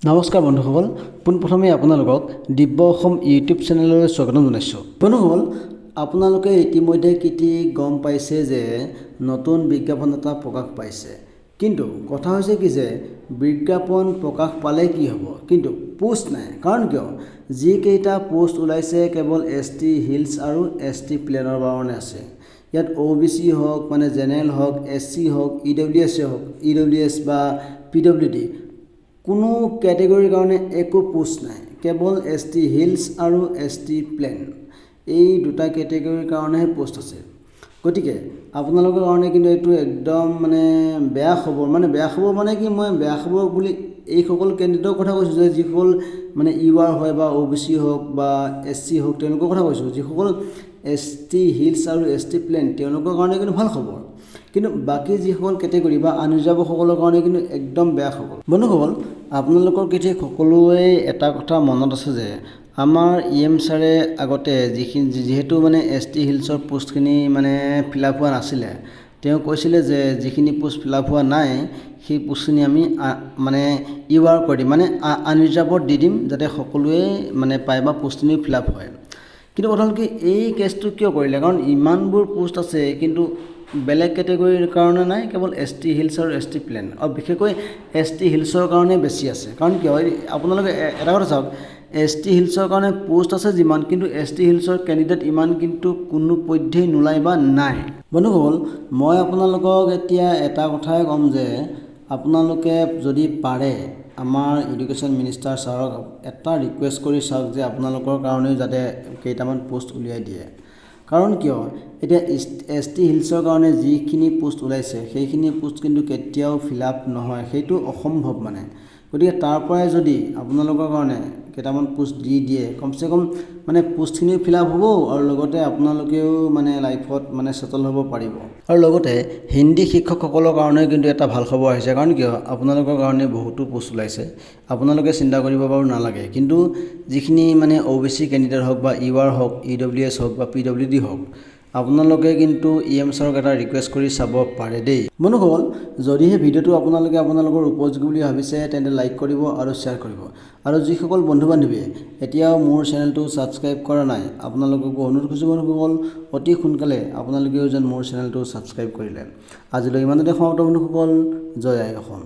নমস্কাৰ বন্ধুসকল, পোনপ্ৰথমে আপোনালোকক দিব্য অসম ইউটিউব চেনেললৈ স্বাগতম জনাইছোঁ। বন্ধুসকল, আপোনালোকে ইতিমধ্যে কৃতি গম পাইছে যে নতুন বিজ্ঞাপন এটা প্ৰকাশ পাইছে। কিন্তু কথা হৈছে কি যে বিজ্ঞাপন প্ৰকাশ পালে কি হ'ব, কিন্তু পোষ্ট নাই। কাৰণ কিয়? যিকেইটা পোষ্ট ওলাইছে কেৱল এছ টি হিলছ আৰু এছ টি প্লেনৰ কাৰণে আছে। ইয়াত অ' বি চি হওক, মানে জেনেৰেল হওক, এছ চি হওক, ই ডব্লিউ এছ হওক, ই ডব্লিউ এছ বা পি ডব্লিউ ডি, কোনো কেটেগৰীৰ কাৰণে একো পোষ্ট নাই। কেৱল এছ টি হিলছ আৰু এছ টি প্লেন, এই দুটা কেটেগৰীৰ কাৰণেহে পোষ্ট আছে। গতিকে আপোনালোকৰ কাৰণে কিন্তু এইটো একদম মানে বেয়া খবৰ। মানে বেয়া খবৰ মানে কি, মই বেয়া খবৰ বুলি এইসকল কেণ্ডিডেটৰ কথা কৈছোঁ যে যিসকল মানে ইউ আৰ হয় বা অ' বি চি হওক বা এছ চি হওক, তেওঁলোকৰ কথা কৈছোঁ। যিসকল এছ টি হিলছ আৰু এছ টি প্লেন, তেওঁলোকৰ কাৰণে কিন্তু ভাল খবৰ। কিন্তু বাকী যিসকল কেটেগৰী বা আনৰিজাৰ্ভসকলৰ কাৰণে কিন্তু একদম বেয়া খবৰ। বন্ধুসকল, আপোনালোকৰ কি সকলোৱে এটা কথা মনত আছে যে আমাৰ ই এম ছাৰে আগতে যিখিনি, যিহেতু মানে এছ টি হিলছৰ পোষ্টখিনি মানে ফিল আপ হোৱা নাছিলে, তেওঁ কৈছিলে যে যিখিনি পোষ্ট ফিল আপ হোৱা নাই, সেই পোষ্টখিনি আমি মানে ইউ আৰ কৰি দিম, মানে আনৰিজাৰ্ভত দি দিম, যাতে সকলোৱে মানে পায় বা পোষ্টখিনি ফিল আপ হয়। কিন্তু কথা হ'ল কি, এই কেছটো কিয় কৰিলে? কাৰণ ইমানবোৰ পোষ্ট আছে, কিন্তু বেলেগ কেটেগৰীৰ কাৰণে নাই, কেৱল এছ টি হিলছ আৰু এছ টি প্লেন, আৰু বিশেষকৈ এছ টি হিলছৰ কাৰণে বেছি আছে। কাৰণ কিয়? আপোনালোকে এটা কথা চাওক, এছ টি হিলছৰ কাৰণে পোষ্ট আছে যিমান, কিন্তু এছ টি হিলছৰ কেণ্ডিডেট ইমান কিন্তু কোনো পধ্যেই নোলায় বা নাই। বন্ধুসকল, মই আপোনালোকক এতিয়া এটা কথাই ক'ম যে আপোনালোকে যদি পাৰে আমাৰ এডুকেশ্যন মিনিষ্টাৰ ছাৰক এটা ৰিকুৱেষ্ট কৰি চাওক যে আপোনালোকৰ কাৰণেও যাতে কেইটামান পোষ্ট উলিয়াই দিয়ে। কাৰণ কিয়, এতিয়া এছ টি হিলছৰ কাৰণে যিখিনি পোষ্ট ওলাইছে, সেইখিনি পোষ্ট কিন্তু কেতিয়াও ফিল আপ নহয়, সেইটো অসম্ভৱ মানে। গতিকে তাৰ পৰাই যদি আপোনালোকৰ কাৰণে কেইটামান পোষ্ট দি দিয়ে, কমচে কম মানে পোষ্টখিনিও ফিল আপ হ'ব আৰু লগতে আপোনালোকেও মানে লাইফত মানে ছেটেল হ'ব পাৰিব। আৰু লগতে হিন্দী শিক্ষকসকলৰ কাৰণেও কিন্তু এটা ভাল খবৰ আহিছে। কাৰণ কিয়, আপোনালোকৰ কাৰণে বহুতো পোষ্ট ওলাইছে, আপোনালোকে চিন্তা কৰিব বাৰু নালাগে। কিন্তু যিখিনি মানে অ' বি চি কেণ্ডিডেট হওক বা ইউ আৰ হওক, ই ডব্লিউ এছ হওক বা পি ডব্লিউ ডি হওক, আপোনালোকে কিন্তু ই এম ছাৰক এটা ৰিকুৱেষ্ট কৰি চাব পাৰে দেই। বন্ধুসকল, যদিহে ভিডিঅ'টো আপোনালোকে আপোনালোকৰ উপযোগী বুলি ভাবিছে, তেন্তে লাইক কৰিব আৰু শ্বেয়াৰ কৰিব। আৰু যিসকল বন্ধু বান্ধৱীয়ে এতিয়াও মোৰ চেনেলটো ছাবস্ক্ৰাইব কৰা নাই, আপোনালোককো অনুৰোধ কৰিছোঁ বন্ধুসকল, অতি সোনকালে আপোনালোকেও যেন মোৰ চেনেলটো ছাবস্ক্ৰাইব কৰিলে। আজিলৈ ইমানতে সমাপ্ত বন্ধুসকল। জয় আই অসম।